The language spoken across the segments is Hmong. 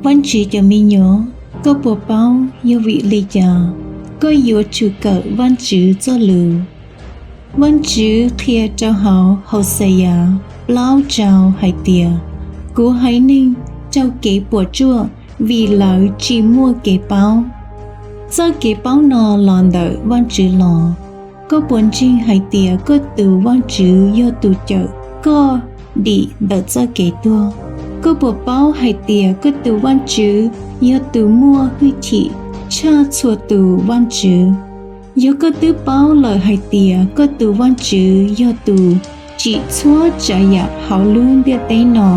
Vajtswv cov me nyuam, koj puas paub yog vim li cas koj yuav tsum kawm Vajtswv txoj lus? Vajtswv qhia rau hauv Hauxeyas plaub rau hais tias, Kuv haiv neeg raug kev puas tsuaj vim lawv tsis muaj kev paub. Txoj kev paub no los ntawm Vajtswv los. Koj puas ntseeg hais tias koj tus Vajtswv yog tus cawm koj dim ntawm txoj kev tuag? Koj puas paub hais tias koj tus Vajtswv yog tus muaj hwj chim tshaj txhua tus vaj tswv? Yog koj twb paub lawm hais tias koj tus Vajtswv yog tus tsim txhua tsav yam hauv lub ntiaj teb no,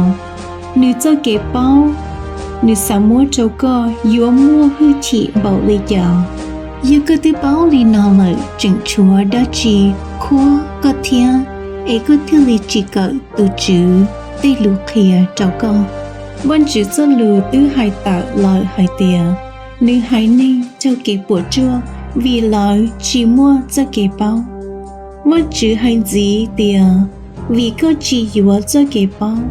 nws txoj kev paub nws xav muab rau koj yuav muaj hwj chim npaum li cas? Yog koj twb paub li no lawm, tseem tshuav dab tsi khuab koj thiab es koj thiaj li tsis kawm tus Tswv tej lus qhia rau koj? Vajtswv txoj lus twb hais tawm lawm hais tias, nws haiv neeg raug kev puas tsuaj vim lawv tsis muaj txoj kev paub. Vajtswv hais ntxiv tias, vim koj tsis yuav txoj kev paub,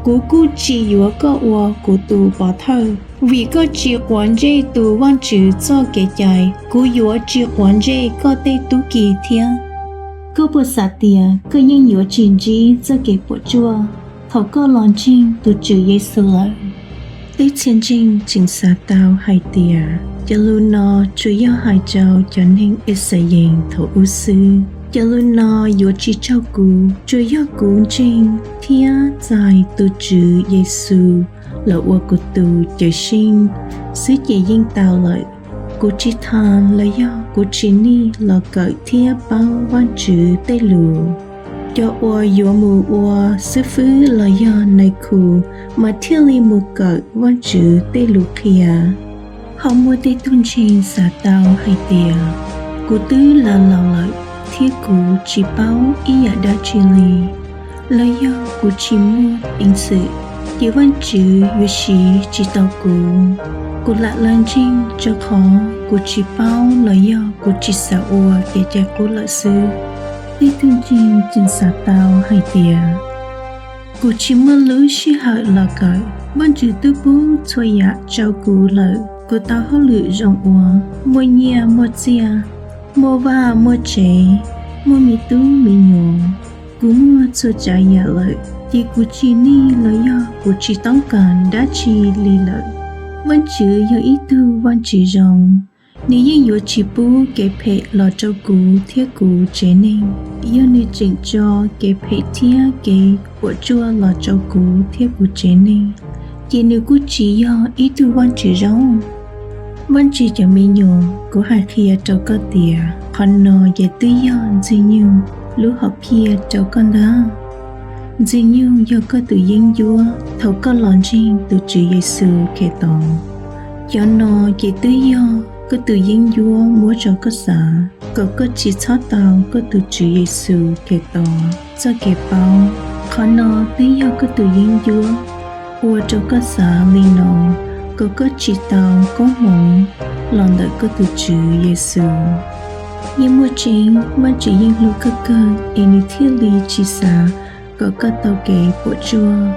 kuv kuj tsis yuav koj ua kuv tus pov thawj. Vim koj tsis quav ntsej tus Vajtswv txoj kev cai, kuv yuav tsis quav ntsej koj tej tub ki thiab. Koj puas xav tias koj yeej yuav tsis ntsib txoj kev puas tsuaj thaum koj los ntseeg tus Tswv Yexus lawm? Tej txhia ntseeg tseem xav tau hais tias cov lus no tsuas yog hais rau cov neeg Ixayees thaum ub xwb. Cov lus no yuav tsis raug kuv, tsuas yog kuv ntseeg thiab txais tus Tswv Yexus los ua kuv tus Cawm Seej xwb ces yeej tau lawm. Kuv tsis tham los yog kuv tsis nij los kawm thiab paub Vajtswv tej lus. Cov uas yuav mus ua xib fwb los yog nais khu mas thiaj li mus kawm Vajtswv tej lus qhia. Ho muaj tej tug ntseeg xav tau hais tias, kuv twb laus laus lawm thiab kuv tsis paub ib yam dab tsi li, los yog kuv tsis muaj peev xwm, ces Vajtswv yuav siv tsis tau kuv. Kuv lam los ntseeg rau qhov kuv tsis paub los yog kuv tsis xav ua kev cai qub lawm xwb. Tej tug ntseeg tseem xav tau hais tias, kuv tsis muaj lub sij hawm los kawm, Vajtswv twb pub txhua yam rau kuv lawm. Kuv tau hauj lwm zoo ua, muaj nyiaj muaj txiaj, muaj vaj muaj tsev, muaj me tub me nyuam. Kuv muaj txhua tsav yam lawm, ces kuv tsis nij los yog kuv tsis toob kas dab tsi li lawm. Vajtswv yog ib tug Vajtswv zoo, nws yeej yuav tsis pub kev phem los rau kuv thiab kuv tsev neeg. Yog nws tseem tso kev phem thiab kev puas tsuaj los rau kuv thiab kuv tsev neeg, ces nws kuj tsis yog ib tug Vajtswv zoo. Vajtswv cov me nyuam, kuv hais qhia rau koj tias qhov no ces twb yog Ntxwg Nyoog lub hom phiaj rau koj ntag. Ntxwg Nyoog yog koj tus yeeb ncuab thaum koj los ntseeg tus Tswv Yexus Khetos. Cov no ces twb yog koj tus yeeb ncuab muab rau koj xav kom koj tsis txhob tau koj tus Tswv Yexus Khetos txoj kev paub. Qhov no twb yog koj tus yeeb ncuab ua rau koj xav li no kom koj tsis tau koob hmoov los ntawm koj tus Tswv Yexus. Yeej muaj tseeb, Vajtswv yeej hlub koj kawg es nws thiaj li tsis xav kom koj tau kev puas tsuaj.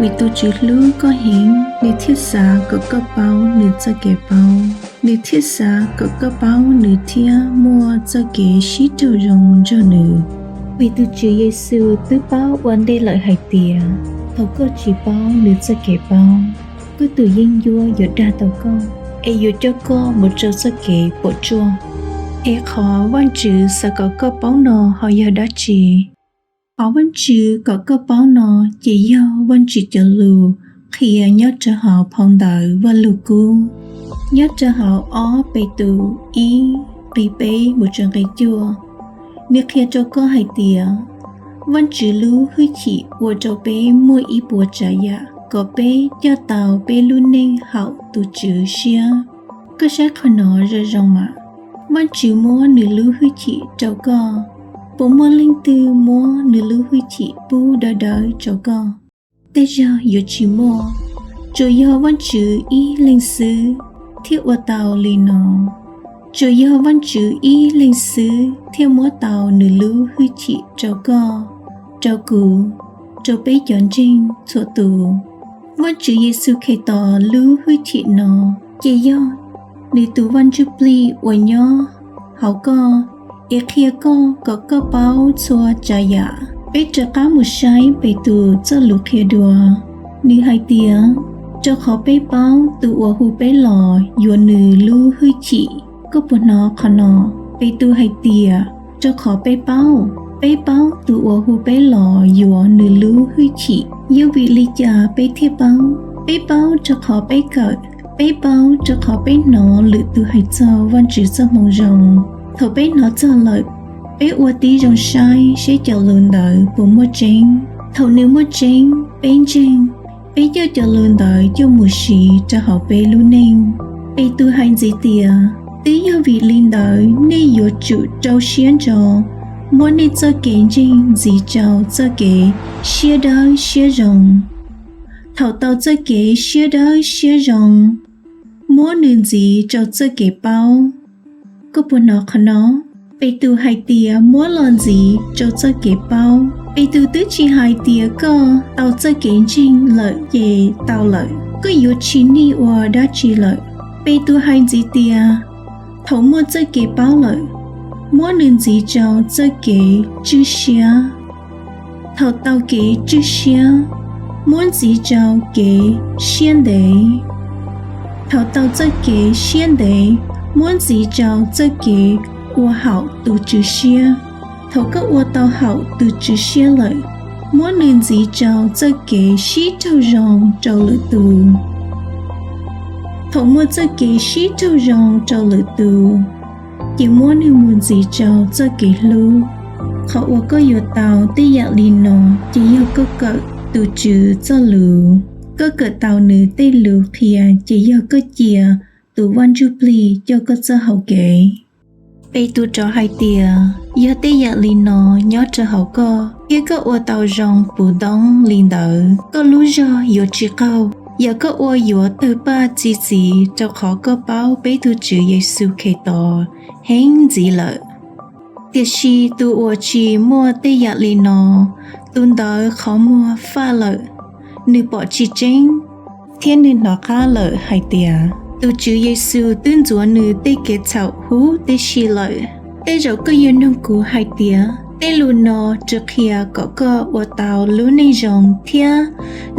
Vim tus Tswv hlub koj heev, nws thiaj xav kom koj paub nws txoj kev paub. Nws thiaj xav kom koj paub nws thiab muaj txoj kev sib raug zoo nrog nws. Vim tus Tswv Yexus twb paub ua ntej lawm hais tias thaum koj tsis paub nws txoj kev paub, koj tus yeeb ncuab yuav dag tau koj es yuav coj koj mus rau txoj kev puas tsuaj. Es qhov Vajtswv xav kom koj paub no ho yog dab tsi? Qhov Vajtswv kom koj paub no ces yog Vajtswv cov lus qhia nyob rau hauv phau ntawv Vaj Lug Kub, nyob rau hauv ob Petus ib, nqe peb mus txog nqe cuaj. Nws qhia rau koj hais tias Vajtswv lub hwj chim ua rau peb muaj ib puas tsav yam kom peb coj tau peb lub neej haum tus Tswv siab. Koj saib qhov no zoo zoo mas. Vajtswv muab nws lub hwj chim rau koj. Puas muaj leej twg muab nws lub hwj chim pub dawb dawb rau koj? Tej zaug yuav tsis muaj. Tsuas yog Vajtswv ib leeg xwb thiaj ua tau li no. Tsuas yog Vajtswv ib leeg xwb thiaj muab tau nws lub hwj chim rau koj, rau kuv, rau peb cov ntseeg txhua tus. Vajtswv Yexus Khetos lub hwj chim no ces yog nws tus Vaj Ntsuj Plig uas nyob hauv koj es qhia koj kom koj paub txhua tsav yam. Peb rov qab mus saib Petus txoj lus qhia dua. Nws hais tias, rau qhov peb paub tus uas hu peb los yuav nws lub hwj chim. Koj puas hnov qhov no? Petus hais tias, rau qhov peb paub, peb paub tus uas hu peb los yuav nws lub hwj chim. Yog vim li cas peb thiaj paub? Peb paub rau qhov peb kawm, peb paub rau qhov peb hnov lwm tus hais txog Vajtswv txoj moo zoo. Thaum peb hnov txog lawm, peb ua tib zoo saib seb cov lus ntawd puas muaj tseeb. Thaum nws muaj tseeb, peb ntseeg, peb coj cov lus ntawd coj mus siv rau hauv peb lub neej. Petus hais ntxiv tias, twb yog vim li ntawd nej yuav tsum rau siab ntso muab nej txoj kev ntseeg ntxiv rau txoj kev siab dawb siab zoo. Thaum tau txoj kev siab dawb siab zoo, muab nws ntxiv rau txoj kev paub. Koj puas hnov qhov no? Petus hais tias muab los ntxiv rau txoj kev paub. Petus twb tsis hais tias koj tau txoj kev ntseeg lawm ces tau lawm, koj yuav tsis nij ua dab tsi lawm. Petus hais ntxiv tias, thaum muaj txoj kev paub lawm, muab nws ntxiv rau txoj kev tswj siab. Thaum tau kev tswj siab, muab ntxiv rau kev siab ntev. Thaum tau txoj kev siab ntev, muab ntxiv rau txoj kev ua haum tus Tswv siab. Thaum koj ua tau haum tus Tswv siab lawm, muab nws ntxiv rau txoj kev sib raug zoo rau lwm tus. Thaum muaj txoj kev sib raug zoo rau lwm tus, ces muab nws mus ntxiv rau txoj kev hlub. Qhov uas koj yuav tau tej yam li no ces yog koj kawm tus Tswv txoj lus. Koj kawm tau nws tej lus qhia ces yog koj cia tus Vaj Ntsuj Plig coj koj txoj hau kev. Petus rov hais tias, yog tej yam li no nyob rau hauv koj thiab koj ua tau zoo puv ntoob li ntawd, koj lub zog yuav tsis qaug. Yam koj ua yuav tawg paj txi txiv rau qhov koj paub peb tus Tswv Yexus Khetos heev ntxiv lawm. Tiam sis tus uas tsis muaj tej yam li no, tus ntawd qhov muag faj lawm, nws pom tsis tseeb, thiab nws hnov qab lawm hais tias tus Tswv Yexus twb ntxuav nws tej kev txhaum huv tib si lawm. Tej zaum koj yuav nug kuv hais tias, tej lus no tsuas qhia kom koj ua tau lub neej zoo thiab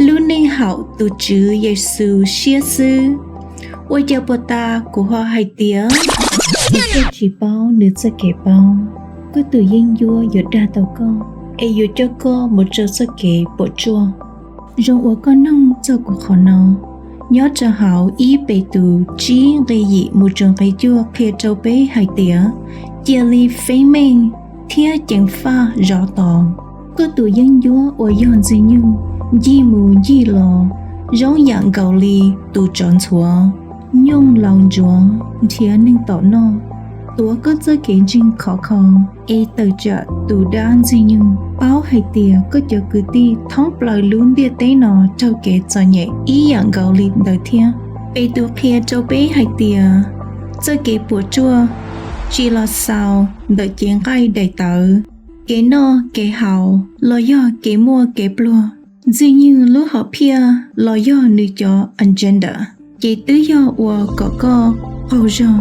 lub neej haum tus Tswv Yexus siab xwb. Ua cas puas tas kuv ho hais tias, yog koj tsis paub nws txoj kev paub, koj tus yeeb ncuab yuav dag tau koj, es yuav coj koj mus rau txoj kev puas tsuaj. Zoo uas koj noog txog kuv qhov no. Nyob rau hauv ib Petus tsib nqe yim mus rau nqe cuaj qhia rau peb hais tias, cia li feeb meej thiab ceev faj zov tos. Koj tus yeeb ncuab uas yog Ntxwg Nyoog ncig mus ncig los zoo yam nkaus li tus tsov ntxhuav, nyooj laus ntsuav nrhiav neeg tom noj, tuav koj txoj kev ntseeg khov kho, es tawm tsam tus dab Ntxwg Nyoog paub hais tias koj cov kwv tij thoob plaws lub ntiaj teb no raug kev txom nyem ib yam nkaus li ntawd thiab. Petus qhia rau peb hais tias, txoj kev puas tsuaj tsis los xaus ntawm cev nqaij daim tawv, kev noj kev haus los yog kev muaj kev pluag, Ntxwg Nyoog lub hom phiaj los yog nws cov agenda, ces twb yog ua kom koj qaug zog,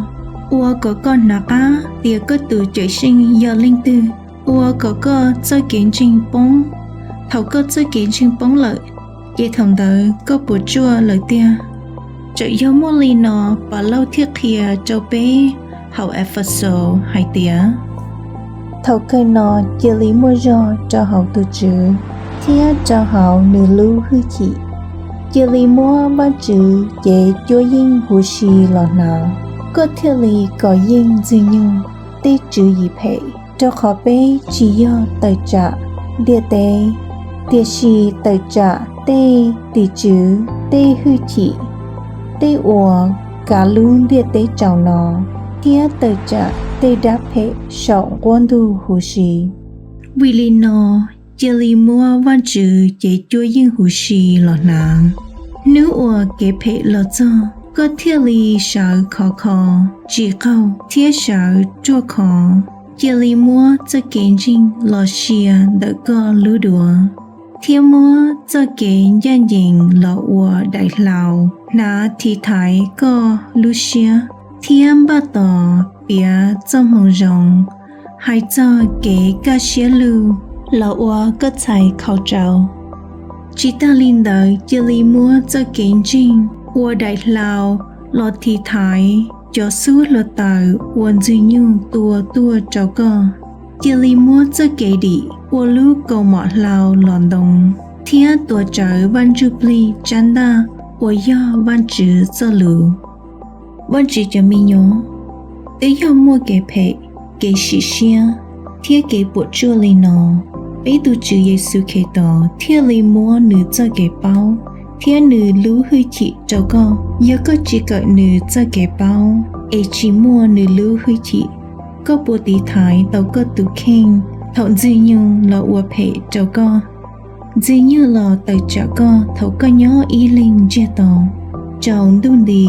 ua kom koj hnov qab tias koj tus Cawm Seej yog leej twg, ua kom koj txoj kev ntseeg poob. Thaum koj txoj kev ntseeg poob lawm, ces thaum ntawd koj puas tsuaj lawm tiag. Txawm yog muaj li no, Povlauj thiaj qhia rau peb hauv Efexus hais tias, thaum kawg no cia li muaj zog rau hauv tus Tswv thiab rau hauv nws lub hwj chim. Cia li muab Vajtswv cev cuab yeej huv si los hnav, koj thiaj li kov yeej Ntxwg Nyoog tej tswv yim phem. Rau qhov peb tsis yog tawm tsam ntiaj teb, tiam sis tawm tsam tej tim tswv, tej hwj chim, tej uas kav lub ntiaj teb tsaus no, thiab tawm tsam tej dab phem saum nqua ntug huv si. Vim li no, cia li muab Vajtswv cev cuab yeej huv si los hnav. Hnub uas kev phem los txog, koj thiaj li sawv khov kho, tsis qaug thiab sawv ruaj khov. Cia li muab txoj kev ntseeg los sia ntawm koj lub duav. thiab muab txoj kev ncaj ncees los ua daim hlau hnav tiv thaiv koj lub siab, thiab npaj tos piav txoj moo zoo hais txog kev kaj siab lug los ua koj txhais khau tsau. Tsis tag li ntawd, cia li muab txoj kev ntseeg ua daim hlau los tiv thaiv cov xub hluav taws uas Ntxwg Nyoog tua tuaj rau koj. Cia li muab txoj kev dim ua lub kaus mom hlau los ntoo, thiab tuav rawv Vaj Ntsujplig tsab ntaj uas yog Vajtswv txoj lus. Vajtswv cov me nyuam, twb yog muaj kev phem, kev sim siab, thiab kev puas tsuaj li no, peb tus Tswv Yexus Khetos thiaj li muab nws txoj kev paub thiab nws lub hwj chim rau koj. Yog koj tsis kawm nws txoj kev paub es tsis muaj nws lub hwj chim, koj puas tiv thaiv tau koj tus kheej thaum Ntxwg Nyoog los ua phem rau koj? Ntxwg Nyoog los tawm tsam koj thaum koj nyob ib leeg ntsiag to rau ntuj nti,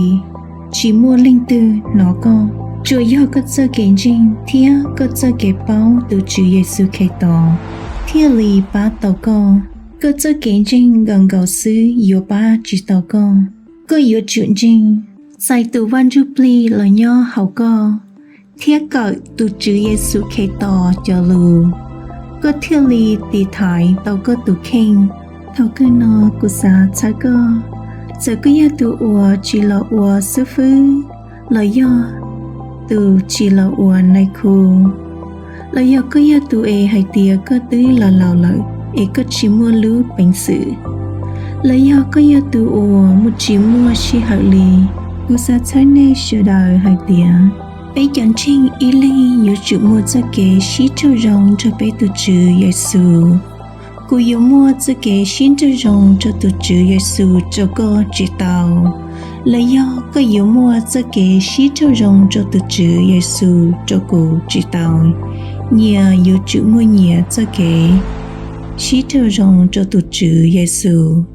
tsis muaj leej twg hnov koj. Tsuas yog koj txoj kev ntseeg thiab koj txoj kev paub tus Tswv Yexus Khetos thiaj li pab tau koj. Koj txoj kev ntseeg nkaus nkaus xwb yuav pab tsis tau koj. Koj yuav tsum ntseeg, txais tus Vaj Ntsujplig los nyob hauv koj, thiab kawm tus Tswv Yexus Khetos cov lus, koj thiaj li tiv thaiv tau koj tus kheej. Thaum kawg no kuv xav txhawb koj, txawm koj yog tus uas tsis los ua xib fwb, los yog tus tsis los ua nais khu, los yog koj yog tus es hais tias koj twb los laus lawm es koj tsis muaj lub peev xwm, los yog koj yog tus uas tsis muaj sij hawm li, kuv xav txhawb nej sawv daws hais tias peb cov ntseeg ib leeg yuav tsum muaj txoj kev sib raug zoo nrog peb tus Tswv Yexus. Kuv yuav muaj txoj kev sib raug zoo rau tus Tswv Yexus rau koj tsis tau, los yog koj yuav muaj txoj kev sib raug zoo rau tus Tswv Yexus rau kuv tsis tau. Nyias yuav tsum muaj nyias txoj kev sib raug zoo rau tus Tswv Yexus.